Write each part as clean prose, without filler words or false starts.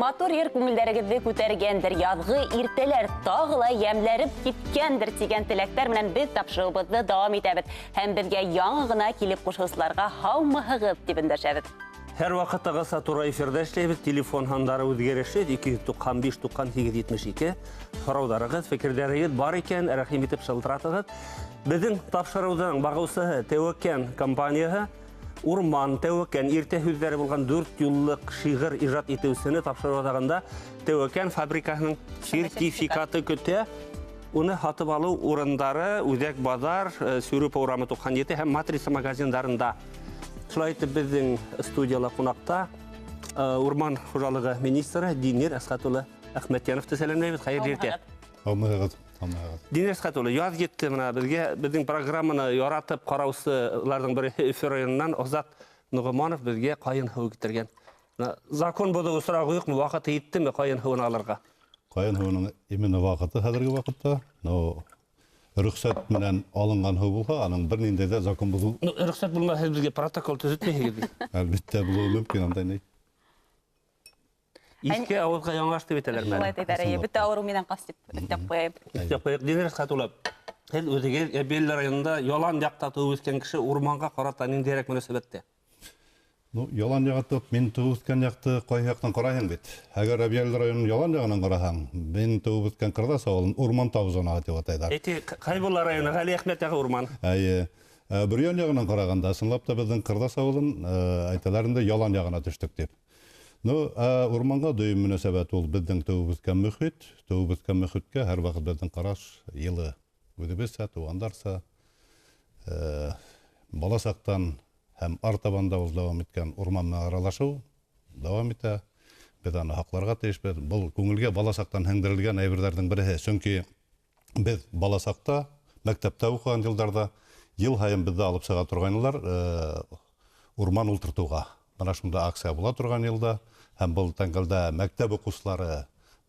Матур ер күңелдәрегеҙҙе күтәргәндер, яҙғы иртәләр тағы ла йәмләреп киткәндер тигән теләктәр менән беҙ тапшырыуыбыҙҙы дауам итәбеҙ. Һәм беҙгә яңы ғына килеп ҡушылыусыларға һаумыһығыҙ тип өндәшәбеҙ. Һәр ваҡыттағыса тура эфирҙа эшләйбеҙ. Телефон һандары үҙгәреше 295 98 72. Һорауҙарығыҙ, фекерҙәрегеҙ бар икән, рәхим итеп шылтыратығыҙ. Беҙҙең тапшырыуҙың бағыусыһы Тәүәккән компанияһы. Урман, тәүәккән, иртә һүҙҙәре булған 4 юллыҡ шиғыр ижад итеүсене тапшырыу аҙағында Тәүәккән фабрикаһының сертификаты көтә. Уны һатып алыу урындары Үҙәк баҙар, Сүрүп урамы 97 һәм Матрица магазиндарында. Шулай итеп, беҙҙең студияла ҡунаҡта урман хужалығы министры Динир Әсхәт улы Әхмәтйәновты сәләмләйбеҙ. Хәйерле иртә. Һаумыһығыҙ. Динир Әсхәт улы, яҙ етте бына беҙгә, беҙҙең программаны яратып ҡараусыларҙың береһе Өфө районынан Азат Нуғыманов беҙгә ҡайын һыуы китергән. Бына закон боҙоу осрағы юҡмы, ваҡыты еттеме ҡайын һыуын алырға? Ҡайын һыуының именно ваҡыты хәҙерге ваҡытта, но рөхсәт менән алынған һыу булһа, аның бер ниндәй ҙә закон боҙоу. Ну, рөхсәт булмаһа, һеҙ беҙгә протокол төҙөтмәйһегеҙ бит. Әлбиттә, булыуы мөмкин, андай ни. Иҫке ауыҙға яңы аш тип әйтәләр Шулай тиҙәр, эйе, бөтә ауырыу минән ҡас тип өҫтәп ҡуяйым. Өҫтәп ҡуйыҡ. Динир Әсхәт улы, һеҙ үҙегеҙ Әбйәлил районында ялан яҡта тыуып үҫкән кеше урманға ҡарата ниндәйерәк мөнәсәбәттә? Ну, ялан яҡта тыуып, мин тыуып үҫкән яҡты ҡайһы яҡтан ҡарайһың бит. Әгәр Әбйәлил районының ялан яғынан ҡараһаң, мин тыуып үҫкән Ҡырҙас ауылын урман тау зонаһы тип атайҙар. Әйтик, Хәйбулла районы, Ғәли Әхмәт яғы урман. Эйе. Бөрйән яғынан ҡарағанда, ысынлап та беҙҙең Ҡырҙас ауылын, әйтәләр инде, ялан яғына төштөк тип. Ну, урманға дөйөм мөнәсәбәт ул беҙҙең тыуып үҫкән мөхит, тыуып үҫкән мөхиткә һәр ваҡыт беҙҙең ҡараш йылы. Үҙебеҙсә, туғандарса, бала саҡтан һәм артабан да ул дауам иткән урман менән аралашыу дауам итә. Беҙ аны һаҡларға тейешбеҙ. Был күңелгә бала саҡтан һеңдерелгән әйберҙәрҙең береһе. Сөнки беҙ бала саҡта, мәктәптә уҡыған йылдарҙа йыл һайын беҙҙе алып сыға торғайнылар, урман ултыртыуға. Бына шунда акция була торған йылда, һәм был тәңгәлдә мәктәп уҡыусылары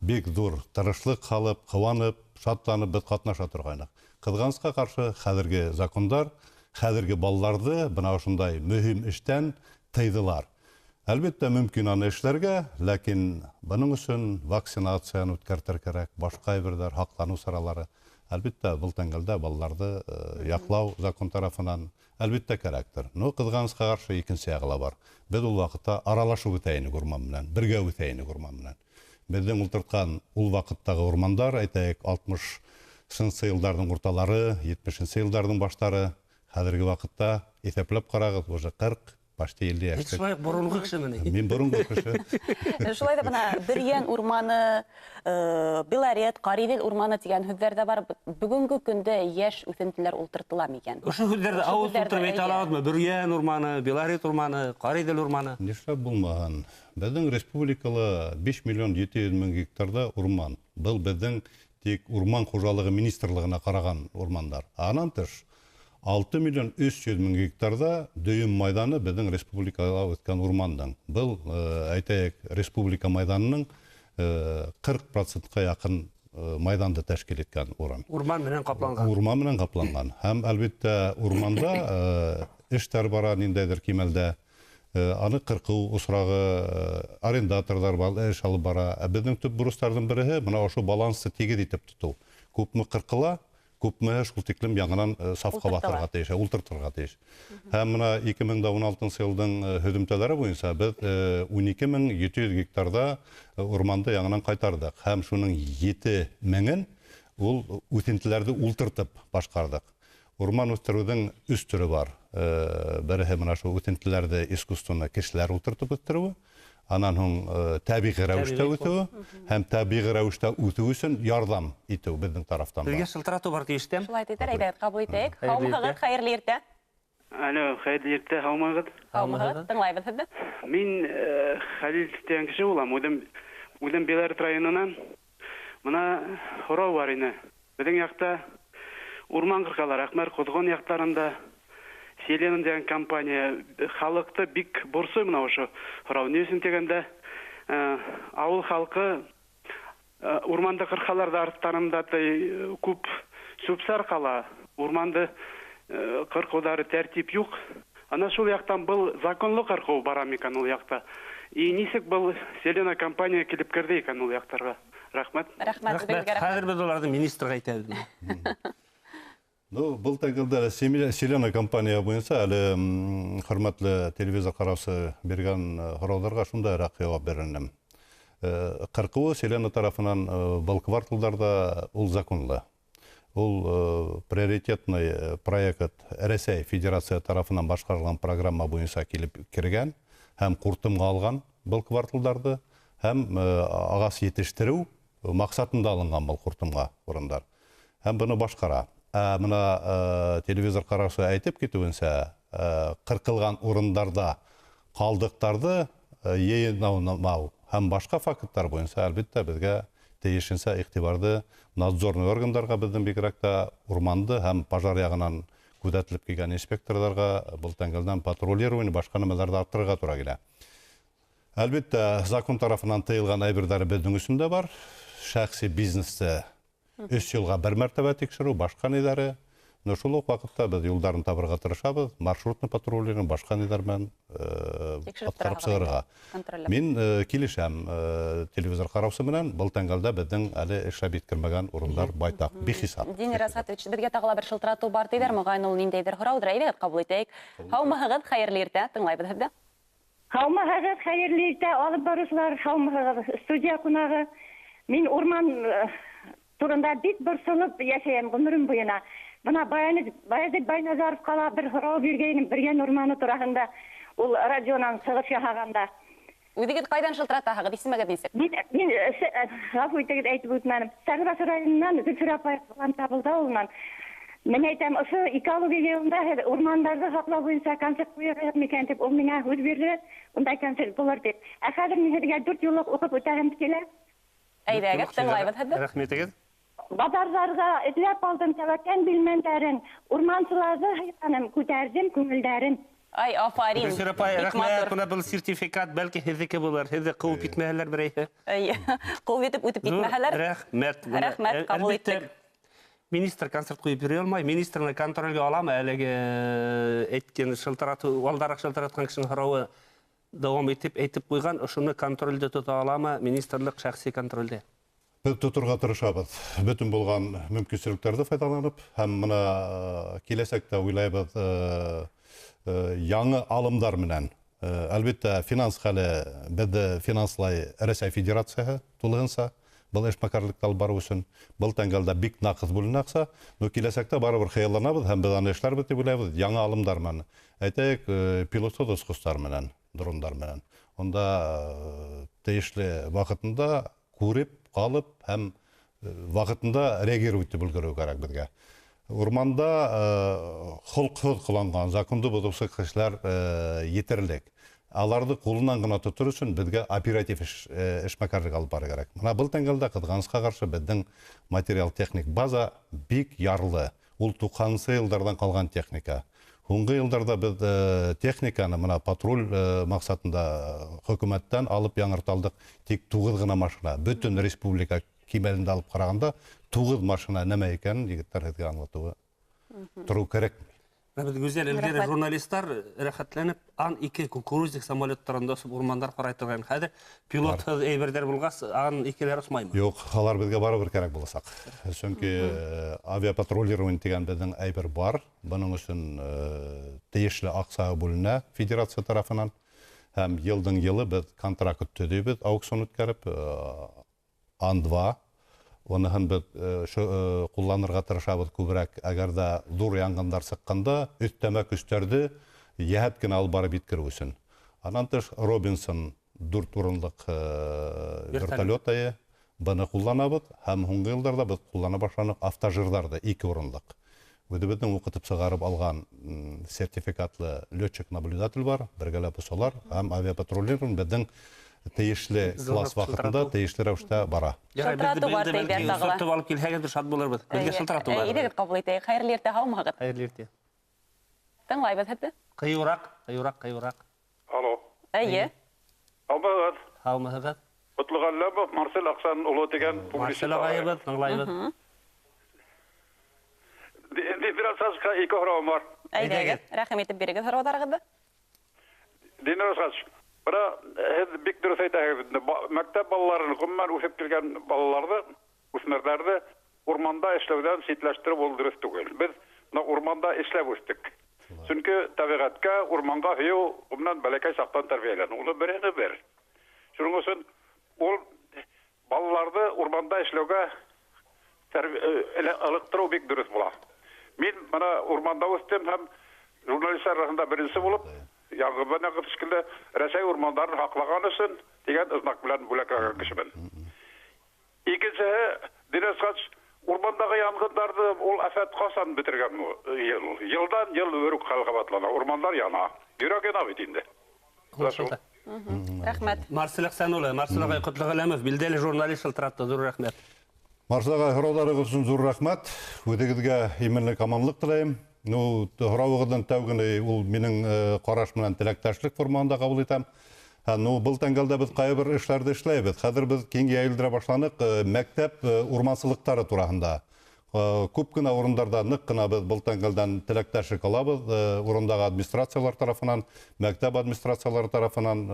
бик ҙур тырышлыҡ һалып, ҡыуанып, шатланып беҙ ҡатнаша торғайныҡ. Ҡыҙғанысҡа ҡаршы хәҙерге закондар, хәҙерге балаларҙы бына ошондай мөһим эштән тыйҙылар. Әлбиттә, мөмкин аны эшләргә, ләкин бының өсөн вакцинацияны үткәртер кәрәк, башҡа әйберҙәр, һаҡланыу саралары. Әлбиттә, был тәңгәлдә балаларҙы яҡлау закон тарафынан әлбиттә кәрәктер. Но ҡыҙғанысҡа ҡаршы икенсе яғы ла бар. Беҙ ул ваҡытта аралашып үтә инек урман менән, бергә үҫә инек урман менән. Беҙҙең ултыртҡан ул ваҡыттағы урмандар, әйтәйек, алтмышынсы йылдарҙың урталары, етмешенсе йылдарҙың баштары, хәҙерге ваҡытта иҫәпләп ҡарағыҙ, уже 40, почти илле Һин йәшлек. шулай уҡ боронғо кешеме ни? Мин боронғо кеше. Шулай ҙа бына Бөрйән урманы, Белорет, Ҡариҙел урманы тигән һүҙҙәр ҙә бар. Бөгөнгө көндә йәш үҫентеләр ултыртыла микән? Ошо һүҙҙәрҙе Ошо ауыҙ һүҙҙәрҙе, тултырып әйтә эйе. алабыҙмы? Бөрйән урманы, Белорет урманы, Ҡариҙел урманы. Нишләп булмаһын? Беҙҙең республикала биш миллион ете йөҙ мең гектарҙа урман. Был беҙҙең тик урман хужалығы министрлығына ҡараған урмандар. Анан тыш алты миллион өс йөҙ мең гектарҙа дөйөм майҙаны беҙҙең республикала үҫкән урмандың. Был, әйтәйек, республика майҙанының ҡырҡ процентҡа яҡын майҙанды тәшкил иткән урын. Урман менән ҡапланған. Урман менән ҡапланған. Һәм, әлбиттә, урманда эштәр бара ниндәйҙер кимәлдә. Аны ҡырҡыу осрағы, арендаторҙар бар, эш алып бара. Ә беҙҙең төп бурыстарҙың береһе бына ошо балансты тигеҙ итеп тотоу. Күпме ҡырҡыла, күпме шул тиклем яңынан сафҡа Ултыртыла. баҫырға тейеш, ултыртырға тейеш. Һәм бына ике мең дә ун алтынсы йылдың һөҙөмтәләре буйынса беҙ ун ике мең ете йөҙ гектарҙа урманды яңынан ҡайтарҙыҡ. Һәм шуның ете меңен ул үҫентеләрҙе ултыртып башҡарҙыҡ. Урман үҫтереүҙең өс төрө бар. Береһе бына шул үҫентеләрҙе искусственно кешеләр ултыртып үҫтереүе, анан һуң тәбиғи рәүештә Тәбиғи үҫеүе һәм тәбиғи рәүештә үҫеү өсөн ярҙам итеү беҙҙең тарафтан бар. Беҙгә шылтыратыу бар тейештем. Шулай тиҙәр, әйҙә, ҡабул итәйек. Хәйерле Һаумыһығыҙ, иртә. хәйерле иртә. Алло, хәйерле иртә, һаумыһығыҙ. Һаумыһығыҙ, тыңлайбыҙ һеҙҙе. Мин Хәлил тигән кеше булам, үҙем Белорет районынан. Бына һорау бар ине. Беҙҙең яҡта урман ҡырҡалар, Аҡмәр, Ҡоҙғон яҡтарында Селена тигән компания халыҡты бик борсой бына ошо һорау. Ни өсөн тигәндә, ауыл халҡы урманды ҡырҡалар ҙа арттарында күп сүп-сар ҡала. Урманды ҡырҡыуҙары тәртип юҡ. Ана шул яҡтан был законлы ҡырҡыу бара микән ул яҡта? И нисек был Селена компания килеп керҙе икән ул яҡтарға? Рәхмәт. Рәхмәт. Хәҙер беҙ уларҙы министрға әйтәбеҙ. Ну, был тәңгәлдә Селена компания буйынса әле хөрмәтле телевизор ҡараусы биргән һорауҙарға шундайыраҡ яуап бирермен. Ҡырҡыуы Селена тарафынан был кварталдарҙа ул законлы. Ул приоритетный проект Рәсәй Федерация тарафынан башҡарылған программа буйынса килеп кергән һәм ҡуртымға алған был кварталдарҙы һәм ағас етештереү маҡсатында алынған был ҡуртымға урындар. Һәм быны башҡара. Мына телевизор ҡараусы әйтеп китеүенсә, ҡырҡылған урындарҙа ҡалдыҡтарҙы йыйнау һәм башҡа факттар буйынса әлбиттә беҙгә тейешенсә иғтибарҙы надзорный органдарға беҙҙең бигерәк тә урманды һәм пожар яғынан күҙәтелеп килгән инспекторҙарға был тәңгәлдән патрулирование башҡа нәмәләрҙе арттырырға тура килә. Әлбиттә, закон тарафынан тыйылған әйберҙәр беҙҙең өсөн дә бар. Шәхси бизнесте 3 йылға бер мәртәбә тикшереү, башҡа ниҙәре. Но шул уҡ ваҡытта беҙ юлдарын табырға тырышабыҙ, маршрутный патрулирование, башҡа ниҙәр менән атҡарып сығырға. Мин килешәм телевизор ҡараусы менән, был тәңгәлдә беҙҙең әле эшләп еткермәгән урындар байтаҡ, бихисап. Динир Асхатович, беҙгә тағы ла бер шылтыратыу бар тиҙәр, моғайын ул ниндәйҙер һорауҙыр, әйҙәгеҙ ҡабул итәйек. Һаумыһығыҙ, хәйерле иртә, тыңлайбыҙ һеҙҙе. Һаумыһығыҙ, хәйерле иртә, алып барыусылар, һаумыһығыҙ, студия ҡунағы. Мин урман турында бик борсолоп йәшәйем ғүмерем буйына. Бына Баязит Байназаровҡа ла бер һорау биргәйнем, Бөрйән урманы тураһында, ул радионан сығыш яһағанда. Үҙегеҙ ҡайҙан шылтыратаһығыҙ, исемегеҙ нисек? Мин ғәфү итегеҙ, әйтеп үтмәнем. Сәрбәс районынан Зөлфирә апай Табылда ауылынан. Мин әйтәм, ошо экология йылында һеҙ урмандарҙы һаҡлау буйынса концерт ҡуйырһығыҙ микән тип, ул миңә һүҙ бирҙе, ундай концерт булыр тип. Ә хәҙер мин һеҙгә 4 юллыҡ уҡып үтәһем килә. Әйҙәгеҙ, тыңлайбыҙ һеҙҙе. Рәхмәтегеҙ. Баҙарҙарға эҙләп алдым тәүәккән билмәндәрен, урмансыларҙы һыйланым, күтәрҙем күңелдәрен. Ай, афарин. Гөлсирә апай, рәхмәт. Бына был сертификат бәлки һеҙҙеке булыр. Һеҙҙе ҡыуып китмәһәләр берәйһе. Эйе, ҡыуып итеп үтеп китмәһәләр. Рәхмәт. Рәхмәт, ҡабул иттек. Министр концерт ҡуйып йөрөй алмай, министрны контролгә аламы? Әлеге әйткән шылтыратыу, алдараҡ шылтыратҡан кешенең һорауы дауам итеп әйтеп ҡуйған, ошоно контролдә тота аламы? Министрлыҡ шәхси контролдә. Беҙ тоторға тырышабыҙ. Бөтөн булған мөмкинселектәрҙе файҙаланып, һәм бына киләсәктә уйлайбыҙ яңы алымдар менән. Әлбиттә, финанс хәле беҙҙе финанслай Рәсәй Федерацияһы тулыһынса, был эшмәкәрлекте алып барыу өсөн был тәңгәлдә бик наҡыҫ бүленә аҡса. Но киләсәктә барыбер хыялланабыҙ һәм беҙ аны эшләрбеҙ тип уйлайбыҙ, яңы алымдар менән. Әйтәйек, пилотһыҙ осҡостар менән, дрондар менән. Унда тейешле ваҡытында күреп ҡалып һәм ваҡытында реагировать итеп өлгөрөү кәрәк беҙгә. Урманда холҡһыҙ ҡыланған, законды боҙоусы кешеләр етерлек. Аларҙы ҡулынан ғына тотор өсөн беҙгә оператив эшмәкәрлек алып барыр кәрәк. Бына был тәңгәлдә ҡыҙғанысҡа ҡаршы беҙҙең материал-техник база бик ярлы. Ул 90-нсы йылдарҙан ҡалған техника. Һуңғы йылдарҙа беҙ техниканы бына патруль маҡсатында хөкүмәттән алып яңырталдыҡ. Тик 9 ғына машина. Бөтөн республика кимәлендә алып ҡарағанда 9 машина нәмә икәнен егеттәр һеҙгә аңлатыуы тороу кәрәк. Беҙ гүзәл элгәре журналисттар рәхәтләнеп Ан-2 кукурузник самолеттарында осоп урмандар ҡарай торған. Хәҙер пилотһыҙ әйберҙәр булғас, Ан-2-ләр осмаймы? Юҡ, алар беҙгә барыбер кәрәк буласаҡ. Сөнки авиапатрулирование тигән беҙҙең әйбер бар. Бының өсөн тейешле аҡса бүленә федерация тарафынан. Һәм йылдың йылы беҙ контракт төҙөйбөҙ, аукцион үткәреп, Ан-2 Уныһын беҙ ҡулланырға тырышабыҙ күберәк. Әгәр ҙә ҙур янғындар сыҡҡанда, өҫтәмә көстәрҙе йәһәт кенә алып барып еткереү өсөн. Анан тыш Робинсон 4 урынлыҡ вертолет быны ҡулланабыҙ. Һәм һуңғы йылдарҙа беҙ ҡуллана башланыҡ автожирҙарҙы 2 урынлыҡ. Үҙебеҙҙең уҡытып сығарып алған сертификатлы летчик-наблюдатель бар, бергәләп осалар һәм авиапатрулирование беҙҙең тейешле класс ваҡытында тейешле рәүештә бара. Шылтыратыу бар тейҙәр тағы ла. Сортып алып килһәгеҙ, бер шат булырбыҙ. Беҙгә шылтыратыу бар. Әйҙәгеҙ, ҡабул итәйек. Хәйерле иртә, һаумыһығыҙ? Хәйерле иртә. Тыңлайбыҙ һеҙҙе. Ҡыйыуыраҡ, ҡыйыуыраҡ, ҡыйыуыраҡ. Алло. Эйе. Һаумыһығыҙ? Һаумыһығыҙ. Ҡотлоғәлләмов Марсель Аҡсан улы тигән публицист. Марсель ағайыбыҙ, тыңлайбыҙ. Димир Динар Асхатовичҡа ике һорауым бар. Әйҙәгеҙ, рәхим итеп бирегеҙ һорауҙарығыҙҙы. Динар Асхатович, бына һеҙ бик дөрөҫ әйтәһегеҙ. Мәктәп балаларын, ғөмүмән үҫеп килгән балаларҙы, үҫмерҙәрҙе урманда эшләүҙән ситләштереп ул дөрөҫ түгел. Беҙ бына урманда эшләп үҫтек. Сөнки тәбиғәткә, урманға һөйөү ғөмүмән бәләкәй саҡтан тәрбиәләнә. Уны береһе бер. Шуның өсөн ул балаларҙы урманда эшләүгә ылыҡтырыу бик дөрөҫ була. Мин бына урманда үҫтем һәм журналистлар араһында беренсе булып, яңғыҙҙан шикелле Рәсәй урмандарын һаҡлаған өсөн тигән знак белән бүләкләгән кешемен. Икенсеһе, Динар Асхатович, урмандағы янғындарҙы ул афәт ҡасан бөтөргән? Йылдан йыл бер үк хәл ҡабатлана. Урмандар яна. Йөрәк яна бит инде. Аңлашылды. Рәхмәт. Марсель Ихсан улы, Марсель ағай Ҡотлоғәләмов, билдәле журналист шылтыратты. Ҙур рәхмәт. Марсель ағай, һорауҙарығыҙ өсөн ҙур рәхмәт. Үҙегеҙгә именлек, аманлыҡ теләйем. Һорауығыҙҙың тәүгене ул минең ҡараш менән теләктәшлек формаһында ҡабул итәм. Был тәңгәлдә беҙ ҡайһы бер эшләрҙе эшләйбеҙ. Хәҙер беҙ киң йәйелдерә башланыҡ мәктәп урмансылыҡтары тураһында. Күп кенә урындарҙа ныҡ ҡына беҙ был тәңгәлдән теләктәшлек алабыҙ, урындағы администрациялар тарафынан, мәктәп администрациялары тарафынан,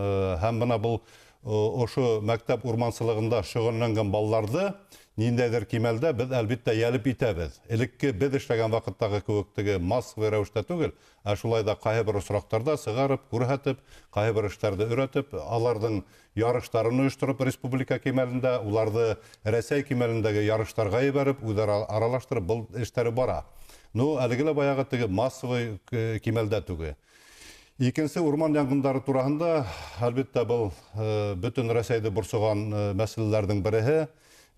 һәм бына был ошо мәктәп урмансылығында шөғөлләнгән балаларҙы ниндәйҙер кимәлдә беҙ әлбиттә йәлеп итәбеҙ. Элекке беҙ эшләгән ваҡыттағы кеүек теге массовый рәүештә түгел, ә шулай да ҡайһы бер осраҡтарҙа сығарып, күрһәтеп, ҡайһы бер эштәрҙе өйрәтеп, аларҙың ярыштарын ойоштороп республика кимәлендә, уларҙы Рәсәй кимәлендәге ярыштарға ебәреп, үҙара аралаштырып был эштәре бара. Әлеге лә баяғы теге массовый кимәлдә түгел. Икенсе урман янгындары тураһында, әлбиттә, был бөтөн Рәсәйҙе борсоған мәсьәләләрҙең береһе.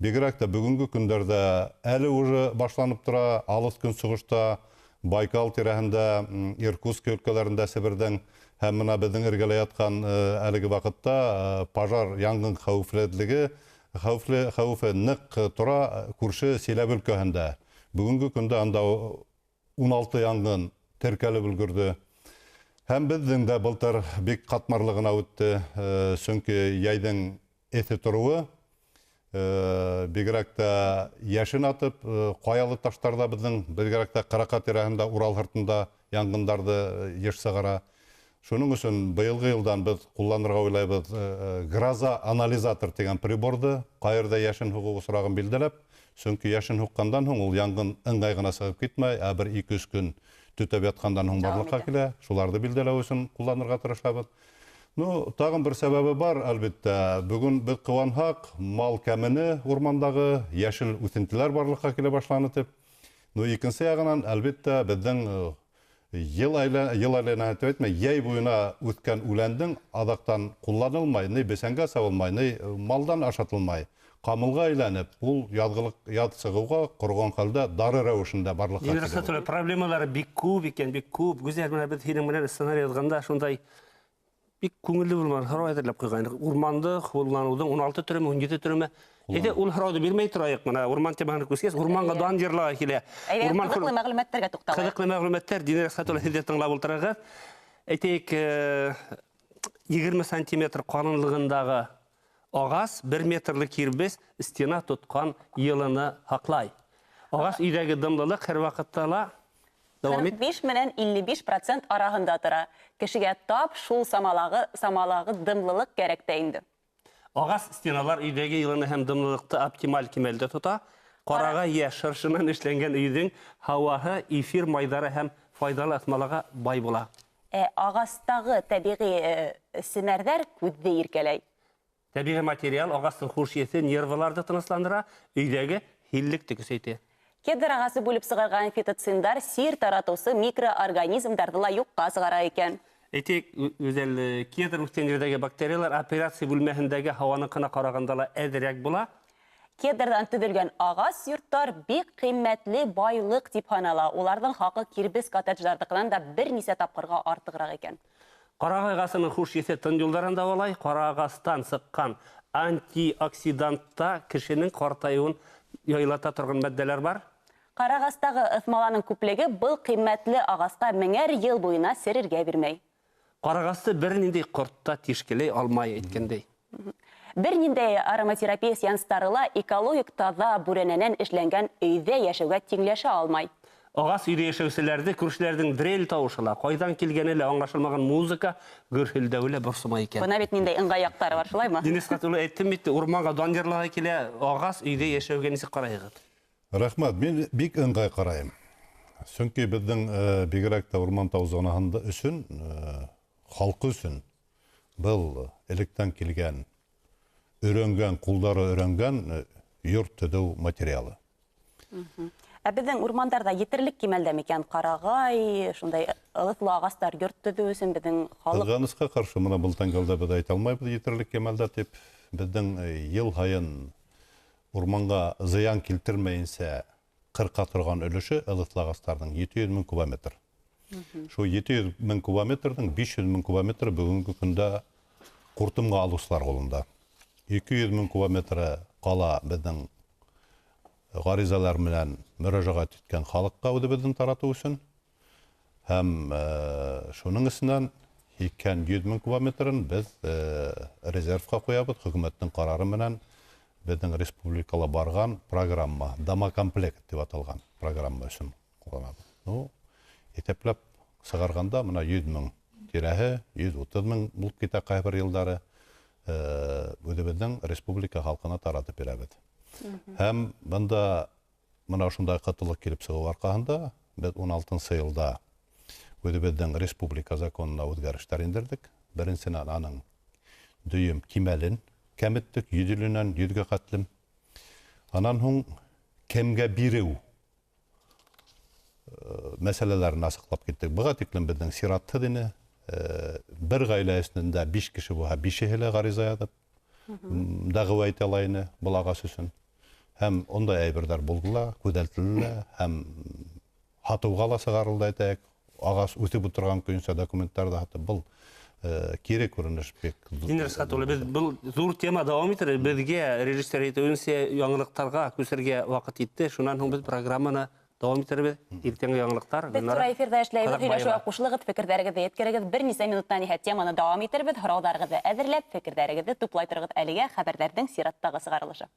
Бигерәк тә бөгөнгө көндәрҙә әле уже башланып тора, алыҫ көнсығышта, Байкал тирәһендә, Иркутск өлкәләрендә Себерҙең һәм бына беҙҙең эргәлә ятҡан әлеге ваҡытта пожар янгын хәүефе ныҡ тора күрше Силәбе өлкәһендә. Бөгөнгө көндә анда 16 янгын теркәлеп өлгөрҙө. Һәм беҙҙең дә былтыр бик ҡатмарлы ғына үтте, сөнки йәйҙең эҫе тороуы, бигерәк тә йәшен атып, ҡаялы таштарҙа беҙҙең, бигерәк тә Ҡараҡа тирәһендә, Урал һыртында янгындарҙы йыш сығара. Шуның өсөн быйылғы йылдан беҙ ҡулланырға уйлайбыҙ гроза анализатор тигән приборҙы, ҡайырҙа йәшен һуғыу осрағын билдәләп, сөнки йәшен һуҡҡандан һуң ул янгын ыңғай ғына сығып китмәй, ә бер ике-өс көн төтәп ятҡандан һуң Дауам барлыҡҡа итә. килә. Шуларҙы билдәләү өсөн ҡулланырға тырышабыҙ. Тағын бер сәбәбе бар, әлбиттә. Бөгөн беҙ ҡыуанһаҡ, мал кәмене урмандағы йәшел үҫентеләр барлыҡҡа килә башланы тип. Икенсе яғынан, әлбиттә, беҙҙең йыл әйләнә тип әйтмә, йәй буйына үҫкән үләндең аҙаҡтан ҡулланылмай, ни бесәнгә сабылмай, ни малдан ашатылмай. Ҡамылға әйләнеп, ул яҙ сығыуға ҡороған хәлдә дары рәүешендә барлыҡҡа Динар килә. Асхатович, проблемалары бик күп икән, бик күп. Гүзәл, менә беҙ һинең менән сценарий яҙғанда шундай бик күңелле булманы һорау әҙерләп ҡуйған. Урманды ҡулланыуҙың 16 төрөмө, 17 төрөмө. Әйҙә, ул һорауҙы бирмәй торайыҡ, мына урман темаһына күскәс, урманға дан йырларға килә. Әйҙә, Урман ҡыҙыҡлы мәғлүмәттәргә туҡталайыҡ. Ҡыҙыҡлы мәғлүмәттәр, Динар Асхатович, һеҙ ҙә тыңлап ултырығыҙ. Әйтәйек, 20 сантиметр ҡалынлығындағы ағас 1 метрлы кирбес стена тотҡан йылыны һаҡлай. Ағас өйҙәге дымлылыҡ һәр ваҡытта ла дауам ит. Ҡырҡ биш менән илле биш процент араһында тора. Кешегә тап шул самалағы дымлылыҡ кәрәк тә инде. Ағас стеналар өйҙәге йылыны һәм дымлылыҡты оптималь кимәлдә тота. Ҡарағай йә шыршынан эшләнгән өйҙөң һауаһы эфир майҙары һәм файҙалы аҫмаларға бай була. Ағастағы тәбиғи семәрҙәр күҙҙе иркәләй. Тәбиғи материал ағастың хуш еҫе нервыларҙы тынысландыра, өйҙәге һиллекте көсәйтә. Кедр ағасы бүлеп сығарған фитоциндар сир таратыусы микроорганизмдарҙы ла юҡҡа сығара икән. Әйтәйек, Гүзәл, кедр үҫкән ерҙәге бактериялар операция бүлмәһендәге һауаныҡына ҡарағанда ла әҙерәк була. Кедрҙан төҙөлгән ағас йорттар бик ҡиммәтле байлыҡ тип һанала. Уларҙың хаҡы кирбес коттедждарҙыҡынан да бер нисә тапҡырға артығыраҡ икән. Ҡарағай ағасының хуш еҫе тын юлдарын дауалай. Ҡара ағастан сыҡҡан антиоксидантта кешенең ҡартайыуын яйлата торған матдәләр бар. Ҡара ағастағы ыҫмаланың күплеге был ҡиммәтле ағасҡа меңәр йыл буйына серергә бирмәй. Ҡара ағасты бер ниндәй ҡортта тишкеләй алмай әйткәндәй. Бер ниндәй ароматерапия сеанстары ла экологик таҙа бүрәнәнән эшләнгән өйҙә йәшәүгә тиңләшә алмай. Ағас өйҙә йәшәүселәрҙе күршеләрҙең дрель тауышы ла, ҡайҙан килгәне лә аңлашылмаған музыка гөрһөлдәүе лә борсомай икән. Бына бит ниндәй ыңғай яҡтары бар, шулаймы? Динис Хатулы әйттем бит, урманға дан йырлаһы килә, ағас өйҙә йәшәүгә нисек ҡарайһығыҙ? Рәхмәт, мин бик ыңғай ҡарайым. Сөнки беҙҙең бигерәк тә урман тау зонаһында өсөн, халҡы өсөн был электән килгән, өйрәнгән, ҡулдары өйрәнгән йорт төҙөү материалы. Ә беҙҙең урмандарҙа етерлек кимәлдә микән ҡарағай, шундай ылыҫлы ағастар йорт төҙөү өсөн беҙҙең халыҡ? Ҡыҙғанысҡа ҡаршы, мына был тәңгәлдә беҙ әйтә алмайбыҙ етерлек кимәлдә тип. Беҙҙең йыл һайын урманға зыян килтермәйенсә ҡырҡа торған өлөшө ылыҫлы ағастарҙың 700 мең кубометр. Шул 700 мең кубометрҙың 500 мең кубометры бөгөнгө көндә ҡуртымға алыусылар ҡулында. 200 мең кубометры ҡала беҙҙең ғаризалар менән мөрәжәғәт иткән халыҡҡа үҙебеҙҙең таратыу өсөн. Һәм шуның эсенән 200 мең кубометрын беҙ резервҡа ҡуябыҙ. Хөкүмәттең ҡарары менән беҙҙең республикала барған программа, домокомплект тип аталған программа өсөн ҡулланабыҙ. Иҫәпләп сығарғанда мына 100 мең тирәһе, 130 мең булып китә ҡайһы бер йылдары, үҙебеҙҙең республика халҡына таратып бирәбеҙ. Һәм бында мына ошондай ҡытылыҡ килеп сығыу арҡаһында беҙ ун алтынсы йылда үҙебеҙҙең республика законына үҙгәрештәр индерҙек. Беренсенән, аның дөйөм кимәлен кәметтек, йөҙ илленән йөҙгә хәтлем. Анан һуң кемгә биреү мәсьәләләрен асыҡлап киттек. Быға тиклем беҙҙең сиратһыҙ ине. Бер ғаилә эсендә 5 кеше булһа, бишеһе лә ғариза яҙып, дәғүә әйтә ала ине был ағас өсөн. Һәм ундай әйберҙәр булды ла, күҙәтелде лә, һәм һатыуға ла сығарылды, әйтәйек. Ағас үҫеп ултырған көйөнсә документтарҙы һатып, был кире күренеш бик ҙур. Динар Исхатулы, беҙ был ҙур тема дауам итер. Беҙгә режиссер әйтеүенсә яңылыҡтарға күсергә ваҡыт етте. Шунан һуң беҙ программаны дауам итербеҙ. Иртәнге яңылыҡтар. Беҙ тура эфирҙа эшләйбеҙ. Һөйләшеүгә ҡушылығыҙ, фекерҙәрегеҙҙе еткерегеҙ. Бер нисә минуттан иһә теманы дауам итербеҙ. Һорауҙарығыҙҙы әҙерләп, фекерҙәрегеҙҙе туплай тороғоҙ. Әлегә хәбәрҙәрҙең сираттағы сығарылышы.